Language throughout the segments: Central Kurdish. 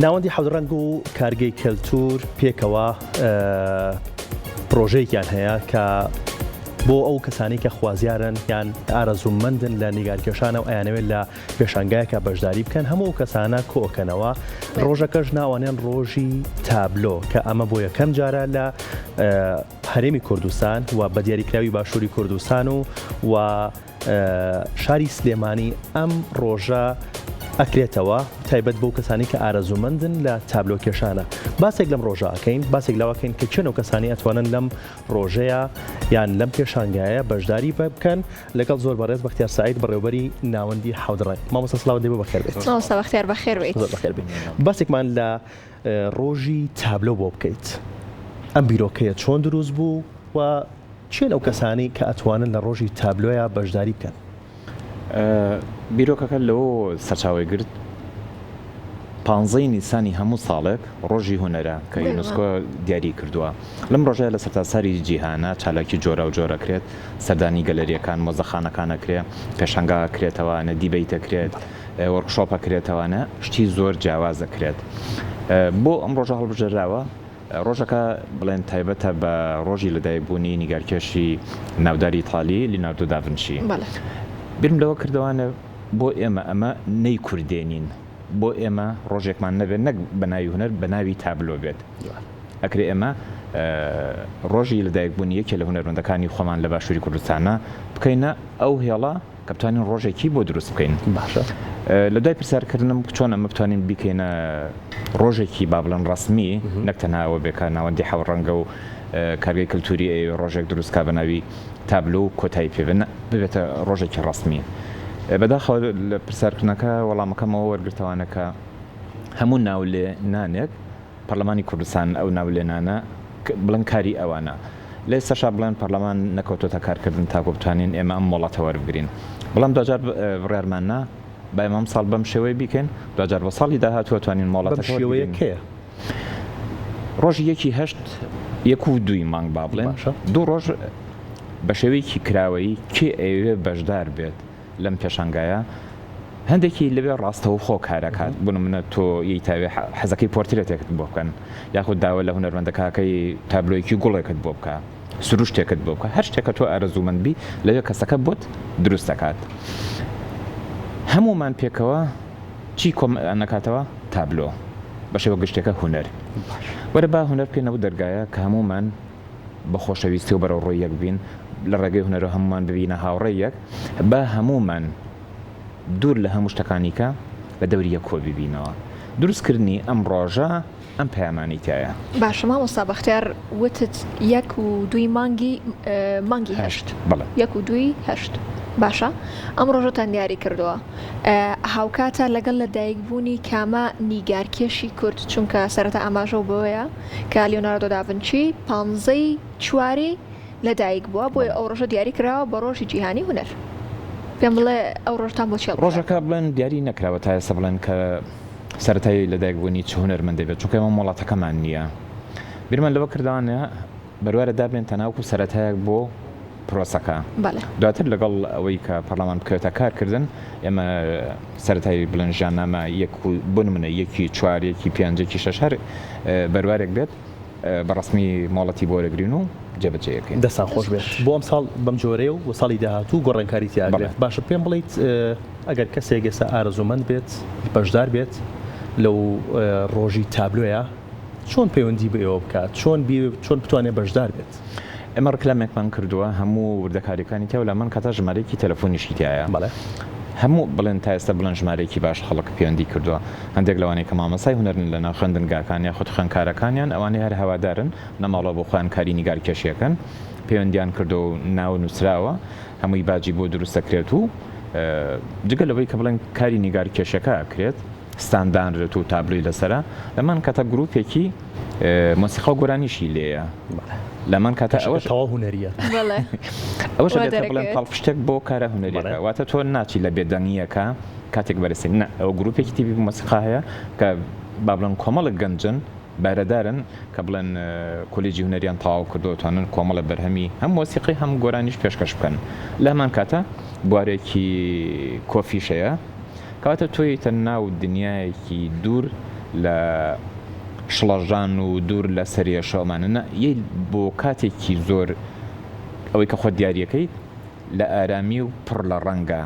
ناوەندی حەوت ڕەنگ و کارگەی کەلتور پێکەوە پرۆژەیەکیان هەیە کە بۆ ئەو کەسانی کە خوازیارن یان ئارەزوومەندن لە نیگارکێشانە و ئەیانەوێت لە پێشانگایەکە بەشداری بکەن هەموو ئەو کەسانە کۆکەنەوە ڕۆژەکەش ناوانێن ڕۆژی تابلۆ کە ئەمە بۆ یەکەم جارە لە هەرێمی کوردستان و بە دیاریکراوی باشووری کوردستان و و شاری سلێمانی ئەم ڕۆژە ئەکرێتەوە تایبەت بەو کەسانی کە ئارەزوومەندن لە تابلۆ کێشانە باسێک لەم ڕۆژە ئەکەین باسێک لەوەکەین کە چێن و کەسانی ئەتوانن لەم ڕۆژەیە یان لەم پێشانگایە بەشداری بکەن لەگەڵ زۆر بەڕێز بەختیار سعید بەڕێوبەری ناوەندی حەوت ڕەنگ مامۆستا سڵاوت لێ بێ بەخێر بێیت. مامۆستا بەختیار بەخێر بێیت. زۆر بەخێر بێی. باسێکمان لە ڕۆژی تابلۆ بۆ بکەیت ئەم بیرۆکەیە چۆن دروست بوو و کێن ئەو کەسانەی کە ئەتوانن لە ڕۆژی تابلۆیا بەشداری بکەن؟ بیرۆکەکە لەوەوە سەرچاوەی گرت، پانزەی نیسانی هەموو ساڵێک ڕۆژی هونەرە کە یونسکۆ دیاری کردووە. لەم ڕۆژەیا لە سەرتاسەری جیهانا چالاکی جۆراوجۆر ئەکرێت، سەردانی گەلەرییەکان، مۆزەخانەکان ئەکرێ، پێشانگا ئەکرێتەوانە، debate ئەکرێت، workshop ئەکرێتەوانە، شتی زۆر جیاواز ئەکرێت. بۆ ئەم ڕۆژە هەڵبژێراوە؟ ڕۆژەکە بڵێن تایبەتە بە ڕۆژی لەدایکبوونی نیگارکێشی ناوداری ئیتالی لیناردۆ داڤنشی. بیرم لەوە کردەوانە بۆ ئێمە ئەمە نەیکوردێنین، بۆ ئێمە ڕۆژێکمان نەبێت نەک بە ناوی هونەر بە ناوی تابلۆ بێت. ئەکرێ ئێمە ڕۆژی لەدایکبوونی یەکێ لە هونەرمەندەکانی خۆمان لە باشووری کوردستانە بکەینە ئەو هێڵە کە بتوانین ڕۆژێکی بۆ دروست بکەین. باشە. لە دوای پرسیارکردنم چۆن ئەمە بتوانین بیکەینە ڕۆژێکی با بڵێن ڕەسمی نەک تەنها ئەوە بێ کە ناوەندی حەوت ڕەنگە و کارگەی کلتوری ئەیەوێ ڕۆژێک دروست کا بە ناوی تابلۆ و کۆتایی پێ بێ، نا ببێتە ڕۆژێکی ڕەسمی. بەداخەوە لە پرسیارکردنەکە وەڵامەکەمەوە وەرگرتەوانە کە هەموو ناولێ نانێک پەرلەمانی کوردستان ئەو ناولێنانە بڵێن کاری ئەوانە. لە ئێستاشا بڵێن پەرلەمان نەکەوتۆتە کارکردن تاکو بتوانین ئێمە ئەم مۆڵەتە وەربگرین. بەڵام دواجار بڕیارمان نا با ئێمە ئەمساڵ بەم شێوەیە بیکەین، دواجار بۆ ساڵی داهاتوو ئەتوانین بەم مۆڵەتەکە شێوەیە وەربگرین. کەیە؟ ڕۆژی یەکی هەشت، یەک و دووی مانگ با بڵێن، باشە. دوو ڕۆژ بە شێوەیەکی کراوەیی کێ ئەیەوێ بەشدار بێت لەم پێشانگایە هەندێکی لەوێ ڕاستەوخۆ کارەکات بۆ نمونە تۆ یەیتاوێ حەزەکەی پۆرترێتێکت بۆ بکەن یاخود داوا لە هونەرمەندەکەکەی تابلۆیەکی گوڵێکت بۆ بکە سروشتێکت بۆ بکە هەر شتێکە تۆ ئارەزوومەند بی لەوێ کەسەکە بۆت دروست دەکات هەموومان پێکەوە چی کۆم نەکاتەوە تابلۆ بە شێوە گشتێکە هونەر وەرە با هونەر بکەینەوە دەرگایە کە هەموومان بە خۆشەویستی و بەرەو ڕووی یەک بین، لە ڕێگەی هونەرەوە هەموومان ببینە هاوڕێی یەک، با هەموومان دوور لە هەموو شتەکانی کە لە دەوری یەک کۆ ببینەوە. دروست کردنی ئەم ڕۆژە ئەم پەیامانەی تیایە. باشە مامۆستا بەختیار وتت یەک و دووی مانگی مانگی هەشت بەڵێ. یەک و دووی هەشت باشە ئەم ڕۆژەتان دیاری کردووە هاوکاتە لەگەڵ لە دایک بوونی کامە نیگارکێشی کورد چونکە سەرەتا ئاماژەو بەوەیە کە لیۆناردۆ داڤنچی پانزەی چواری لە دایک بووە بۆیە ئەو ڕۆژە دیاری کراوە بە ڕۆژی جیهانی هونەر پێم بڵێ ئەو ڕۆژتان بۆ چی هەڵبژاردووە؟ ڕۆژەکە بڵێن دیاری نەکراوە تا ئێستا بڵێن کە سەرەتای لە دایک بوونی چ هونەرمەندێ بێت چونکە ئێمە مۆڵەتەکەمان نییە بیرمان لەوە کردوانە بەروارە دابنێن تەنها وەکو سەرەتایەک بۆ پرۆسەکە دواتر لەگەڵ ئەوەی کە پەرلەمان بکەوێتە کارکردن ئێمە سەرەتای بڵێن ژیاننامە یەک بۆ نمونە یەکی چوار یەکی پێنج یەکی شەش هەر بەروارێک بێت بە ڕەسمی مۆڵەتی بۆ وەرەگرین و جێبەجێیەکەین. دەستان خۆش بێت بۆ ئەمساڵ بەم جۆرەیە و ساڵی داهاتوو گۆڕانکاری تیا ئەکرێت. باشە پێم بڵێیت ئەگەر کەسێک ئێستا ئارەزوومەند بێت بەشدار بێت لەو ڕۆژی تابلۆیە چۆن پەیوەندی بە ئێوە بکات چۆن چۆن بتوانێت بەشدار بێت؟ ئێمە ڕکلامێکمان کردووە هەموو وردەکاریەکانی تیا و لامان کاتا ژمارەیەکی تەلەفۆنیشی تیایە بەڵێ. هەموو بڵێن تا ئێستا بڵێن ژمارەیەکی باش خەڵک پەیوەندی کردووە هەندێک لەوانەی کە مامۆستای هونەرن لە ناو خوێندنگاکان یاخود خوێندکارەکانیان ئەوانەی هەر هەوادارن لە ماڵەوە بۆ خۆیان کاری نیگارکێشی ئەکەن پەیوەندیان کردووە و ناو نووسراوە هەمووی باجی بۆ دروست دەکرێت و جگە لەوەی کە بڵێن کاری نیگارکێشەکە ئەکرێت ستاند دانرێت و تابلۆی لەسەرە لەمان کاتە گروپێکی مۆسیقا و گۆرانیشی لێیە لەمان کاتە ئەوەش تەواو هونەریە ئەوەش دەبێتە بڵێن پاڵپشتێک بۆ کارە هونەریەکە واتە تۆ ناچی لە بێدەنگیەکە کاتێک بەرسین نە ئەو گروپێکی تیپی مۆسیقا هەیە کە با بڵێن کۆمەڵک گەنجن بارەدارن کە بڵێن کۆلێجی هونەریان تەواو کردووە توانن کۆمەڵە بەرهەمی هەم مۆسیقی هەم گۆرانیش پێشکەش بکەن لە هەمان کاتە بوارێکی کۆفیش هەیە کەواتە تۆ یەیتە ناو دنیایەکی دوور لە شڵەژان و دوور لە سەرێشە ئەمانە نا یەی بۆ کاتێکی زۆر ئەوەی کە خۆت دیاریەکەیت لە ئارامی و پڕ لە ڕەنگە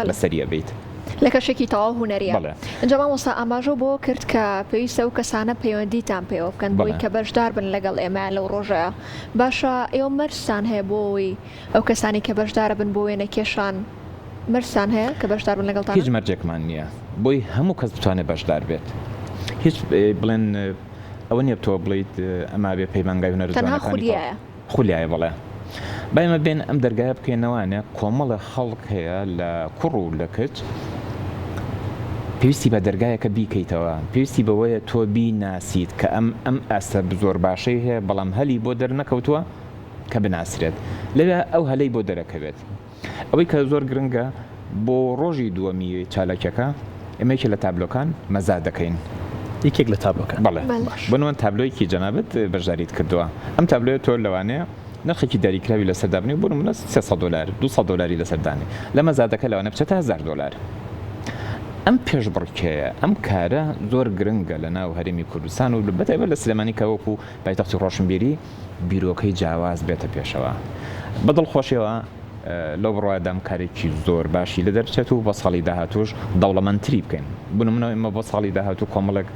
بەسەری ئەبەیت. لە کەشێکی تەواو هونەریە. ئینجا مامۆستا ئاماژەو بەوە کرد کە پێویستە ئەو کەسانە پەیوەندیتان پێوە بکەن بۆی کە بەشدار بن لەگەڵ ئێمە لەو ڕۆژەیا. باشە ئێوە مەرجتان هەیە بۆ ئەوەی ئەو کەسانەی کە بەشدارەبن بۆ وێنەکێشان مەرجتان هەیە کە بەشدار بن لەگەڵتانا؟ هیچ مەرجێکمان نییە بۆی هەموو کەس بتوانێت بەشدار بێت. هیچ بڵێن ئەوە نییە تۆ بڵێیت ئەما بێ پەیمانگای هونەرە تەنها جوانەکانی تەواو خولیایە. خولیایە بەڵێ. با ئێمە بێن ئەم دەرگایە بکەینەوانێ کۆمەڵێ خەڵک هەیە لە کوڕ و لە کچ پێویستی بە دەرگایەکە بیکەیتەوە پێویستی بەوەیە تۆ بیناسیت کە ئەم ئەم ئاستە زۆر باشەی هەیە بەڵام هەلی بۆ دەرنەکەوتووە کە بناسرێت لەوێ ئەو هەلەی بۆ دەرەکەوێت. ئەوەی کە زۆر گرنگە بۆ ڕۆژی دووەمی چالاکیەکە ئێمە یەکێ لە تابلۆکان مەزاد دەکەین. یەکێک لە تابلۆکان؟ بەڵێ. بۆ نموونە تابلۆیەکی جەنابت بەشداریت کردووە ئەم تابلۆیە تۆ لەوانەیە نرخێکی دیاریکراوی لەسەر دابنێی بۆ نموونە 300 دۆلار 200 دۆلاری لەسەر دانێ لە مەزادەکە لەوانەیە بچێتە 1000 دۆلار. ئەم پێشبڕکێیە ئەم کارە زۆر گرنگە لە ناو هەرێمی کوردستان و بەتایبەت لە سلێمانی کە وەکوو پایتەختی ڕۆشنبیری بیرۆکەی جیاواز بێتە پێشەوە. بە دڵخۆشیەوە لەو بڕوایەدام کارێکی زۆر باشی لێ دەربچێت و بۆ ساڵی داهاتووش دەوڵەمەندتری بکەین. بۆ نموونە ئێمە بۆ ساڵی داهاتوو کۆمەڵێک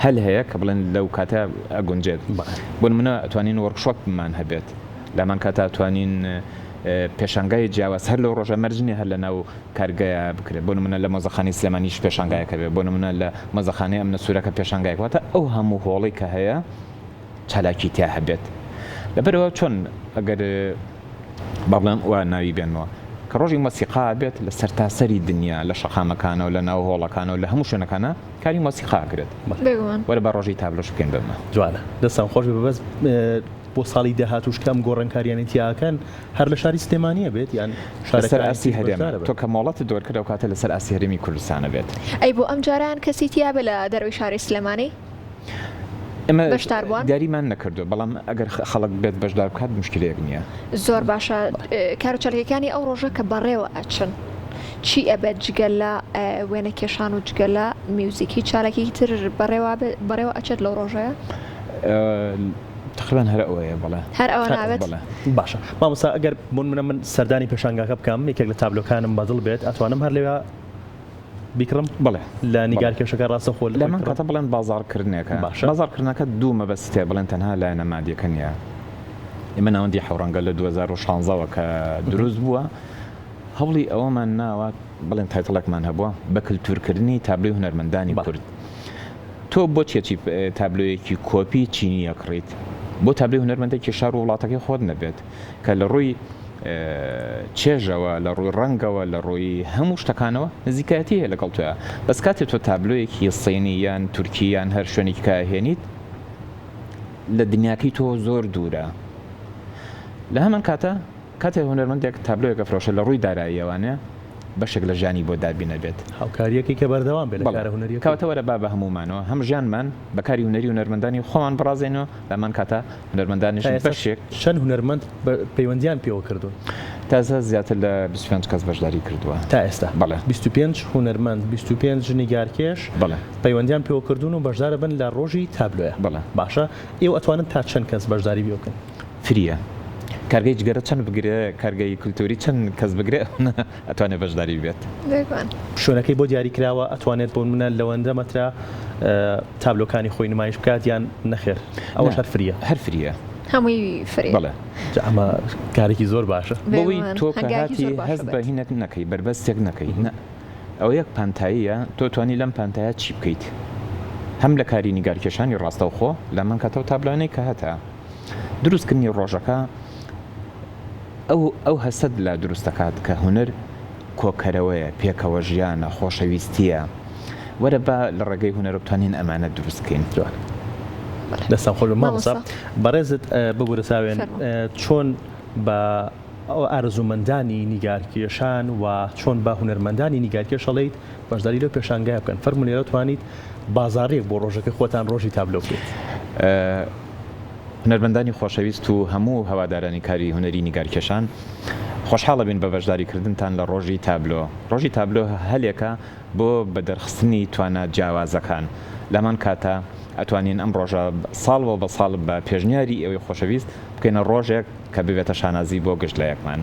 هەل هەیە کە بڵێن لەو کاتە ئەگونجێت. بۆ نموونە ئەتوانین وۆرکشۆپمان هەبێت، لە هەمان کاتا ئەتوانین پێشانگای جیاواز هەر لەو ڕۆژە مەرج نییە هەر لەناو کارگەیە بکرێت، بۆ نموونە لە مۆزەخانەی سلێمانیش پێشانگایەک هەبێت، بۆ نموونە لە مۆزەخانەی ئەمنە سوورەکە پێشانگایەک، واتە ئەو هەموو هۆڵەی کە هەیە چالاکی تیا هەبێت. لەبەرئەوە چۆن ئەگەر با بڵێم وا ناوی بێنمەوە کە ڕۆژی مۆسیقا بێت لە سەرتاسەری دنیا لە شەقامەکانەوە لە ناو هۆڵەکانەوە لە هەموو شوێنەکانە کاری مۆسیقا ئەکرێت. بێگومان. وەرە با ڕۆژی تابلۆش بکەین بەمە. جوانە دەستان خۆش بێ بەس بۆ ساڵی داهاتووش کە ئەم گۆڕانکاریانەی تیا ئەکەن هەر لە شاری سلێمانیە بێت یان لەسەر شارەکانی ئاستی تریش هەرێمە بەشدارە بن؟ تۆ کە مۆڵەتت وەرکرد ئەو کاتە لەسەر ئاستی هەرێمی کوردستانە بێت. ئەی بۆ ئەم جارەیان کەسی تیا بێ لە دەرەوەی شاری سلێمانی ئێمە بەشداربووان؟ دیاریمان نەکردووە بەڵام ئەگەر خەڵک بێت بەشدار بکات موشکیلەیەک نییە. زۆر باشە کارو چالاکیەکانی ئەو ڕۆژە کە بەڕێوە ئەچن چی ئەبێت جگە لە وێنەکێشان و جگە لە میوزیک هیچ چالاکیەکی تر بەڕێوە بەڕێوە ئەچێت لەو ڕۆژەیە؟ تەقریبەن هەر ئەوەیە بەڵێ. هەر ئەوە نابێت؟ بەڵێ. باشە مامۆستا ئەگەر بۆ نمونە من سەردانی پێشانگاکە بکەم یەکێک لە تابلۆکانم بەدڵ بێت ئەتوانم هەر لەوێ بیکڕم؟ بەڵێ. لە نیگارکێشەکە ڕاستەوخۆ لە هەمان کاتە بڵێن بازاڕکردنێکە. باشە. بازاڕکردنەکە دوو مەبەستی تیا بڵێن تەنها لایەنە مادیەکە نییە. ئێمە ناوەندی حەوڕەنگە لە 2016 وە کە دروست بووە هەوڵی ئەوەمان ناوە بڵێن title ێکمان هەبووە بە کلتورکردنی تابلۆی هونەرمەندانی کورد. تۆ بۆچی ئەچی تابلۆیەکی کۆپی چینی ئەکڕیت؟ بۆ تابلۆی هونەرمەندێکی شار و وڵاتەکەی خۆت نەبێت کە لە ڕووی چێژەوە، لە ڕووی ڕەنگەوە، لە ڕووی هەموو شتەکانەوە نزیکایەتی هەیە لەگەڵ تۆیا. بەس کاتێ تۆ تابلۆیەکی سینی یان تورکی یان هەر شوێنێکی کە ئەهێنیت لە دنیاکەی تۆ زۆر دوورە. لە هەمان کاتە کاتێ هونەرمەندێک تابلۆیەک ئەفرۆشێ لە ڕووی داراییەوانێ بەشێک لە ژیانی بۆ دابین ئەبێت. هاوکارییەکەی کە بەردەوام بێ لە بەڵێ. کارە هونەرییەکەی. کەواتە وەرە با بە هەموومانەوە هەم ژیانمان بە کاری هونەری هونەرمەندانی خۆمان بڕازێینەوە، لە هەمان کاتا هونەرمەندانیش تا ئێستا بەشێک. چەند هونەرمەند بە پەیوەندییان پێوە کردوون؟ تا ئێستا زیاتر لە 25 کەس بەشداری کردووە. تا ئێستا؟ بەڵێ. 25 هونەرمەند، 25 نیگارکێش بەڵێ. پەیوەندییان پێوە کردوون و بەشدارەبن لە ڕۆژی تابلۆیە. بەڵێ. باشە ئێوە ئەتوانن تا چەند کەس بەشداری پێ بکەن؟ فریە. کارگەی جگەرە چەند بگرێ، کارگەی کولتووری چەند کەس بگرێ ئەوەنە ئەتوانێ بەشداری بێت. بێگومان. شوێنەکەی بۆ دیاری کراوە ئەتوانێت بۆ نمونە لەوەندە مەترە تابلۆکانی خۆی نمایش بکات یان نەخێر ئەوەش هەر فریە؟ هەر فریە. هەمووی فریە. بەڵێ. جا ئەمە کارێکی زۆر باشە. بەوەی بێگومان تۆ کە هەنگاوێکی هاتی زۆر باشە هەست بە بێت. هینەک نەکەی، بەربەستێک نەکەی نا ئەوە یەک پانتاییە تۆ توانی لەم پانتایە چی بکەیت هەم لە کاری نیگارکێشانی ڕاستەوخۆ لەمان کاتەوە تابلۆانەی کە هەتە دروستکردنی ڕۆژەکە ئەو ئەو هەستەت لا دروست دەکات کە هونەر کۆکەرەوەیە، پێکەوە ژیانە، خۆشەویستییە. وەرە با لە ڕێگەی هونەرە بتوانین ئەمانە دروست بکەین. جوان. دەستان خۆش بێت مامۆستا. بەڕێزت ببورە ساوێن چۆن بە ئارەزوومەندانی نیگارکێشان و چۆن بە هونەرمەندانی نیگارکێش ئەڵێیت بەشداری لەو پێشانگایە بکەن؟ فەرموو لێرە توانیت بازاڕیەک بۆ ڕۆژەکەی خۆتان ڕۆژی تابلۆ بکەیت. هونەرمەندانی خۆشەویست و هەموو هەوادارانی کاری هونەری نیگارکێشان. خۆشحاڵە بین بە بەشداریکردنتان لە ڕۆژی تابلۆ. ڕۆژی تابلۆ هەلێکە بۆ بەدەرخستنی توانا جیاوازەکان. لەهەمان کاتا ئەتوانین ئەم ڕۆژە ساڵ بۆ بە ساڵ بە پێشنیاری ئێوەی خۆشەویست بکەینە ڕۆژێک کە ببێتە شانازی بۆ گشت لایەکمان.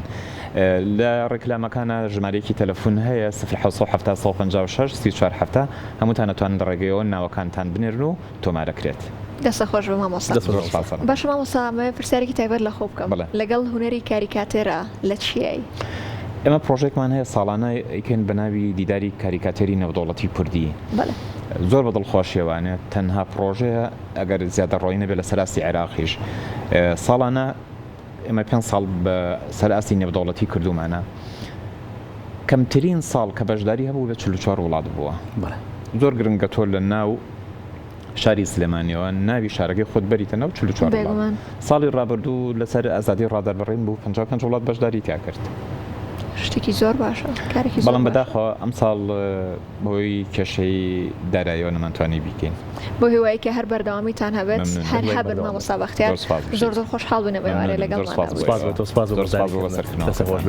لە ڕیکلامەکانا ژمارەیەکی تەلەفون هەیە، سفر 770 156 34 70، هەمووتان ئەتوانن لە ڕێگەیەوە ناوەکانتان بنێرن و تۆمارەکرێت. دەستت خۆش بێ مامۆستا. دەست زۆر سپاس. باشە مامۆستا ئەمەوێ پرسیارێکی تایبەت لە خۆ بکەم بەڵێ. لەگەڵ هونەری کاریکاتێرا لە چیای؟ ئێمە پرۆژەیەکمان هەیە ساڵانە ئەیکەین بە ناوی دیداری کاریکاتێری نێودەوڵەتی کوردی. بەڵێ. زۆر بە دڵخۆشیەوانێ تەنها پرۆژەیە ئەگەر زیادەڕۆیی نەبێت لەسەر ئاستی عێراقیش ساڵانە ئێمە پێنج ساڵ بە سەر ئاستی نێودەوڵەتی کردوومانە کەمترین ساڵ کە بەشداری هەبوو بە 44 وڵات بووە زۆر گرنگە تۆ لە ناو شاری سلێمانیەوە ناوی شارەکەی خۆت بەریتە ناو 44 وڵات ساڵی ڕابردوو لەسەر ئازادی ڕادەربڕین بوو 55 وڵات بەشداری تیا کرد شتێکی زۆر باشە کارێکی بەڵام بەداخەوە ئەم ساڵ بەهۆی کێشەی داراییەوە نەمانتوانی بیکەین. بەو هیوایەی کە هەر بەردەوامیتان هەبێت هەر هەبن مامۆستا بەختیار زۆر زۆر خۆشحاڵ بووین ئەم ئێوارەیە لەگەڵمان سوپاس بۆ تۆ سوپاس بۆ بەشداریکردنت دەستت خۆش بێت.